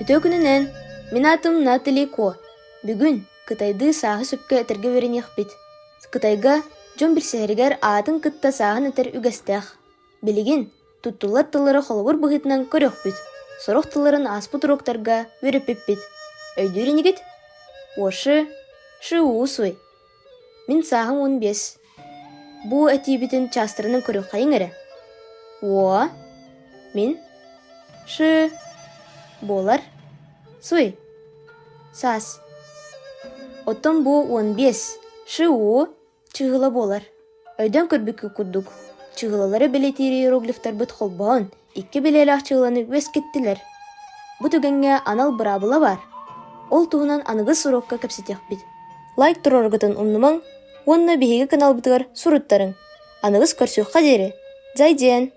Үтүө күнүнэн! Мин аатым Натали Ко. Бүгүн кытайдыы сааһы сөпкө этэргэ үөрэниэхпит. Кытайга дьон билсиһэригэр аатын кытта сааһын этэр үгэстээх. Билигин туттуллар тыллары холобур быһыытынан көрүөхпүт. Сорох тылларын ааспыт уруоктарга үөрэппиппит. Өйдүүр инигит? 我是 15岁. Мин сааһым 15. Бу этиибитин чаастарынан көрүөххэйиҥ эрэ. 我 мин 是 буолар 岁 саас. Оттон бу 15 15 чыыһыла буолар. Өйдөөн көрбүккүт курдук, чыыһылалары бэлиэтиир иероглифтарбыт холбоон, икки бэлиэлээх чыыланы үөскэттилэр. Бу түгэҥҥэ анал быраабыла баар. Ол туһунан аныгыс уруокка кэпсэтиэхпит. Лайк туруораргытын умнумаҥ уонна биһиги каналбытыгар суруттарыҥ. Аныгыс көрсүөххэ диэри! Зайден!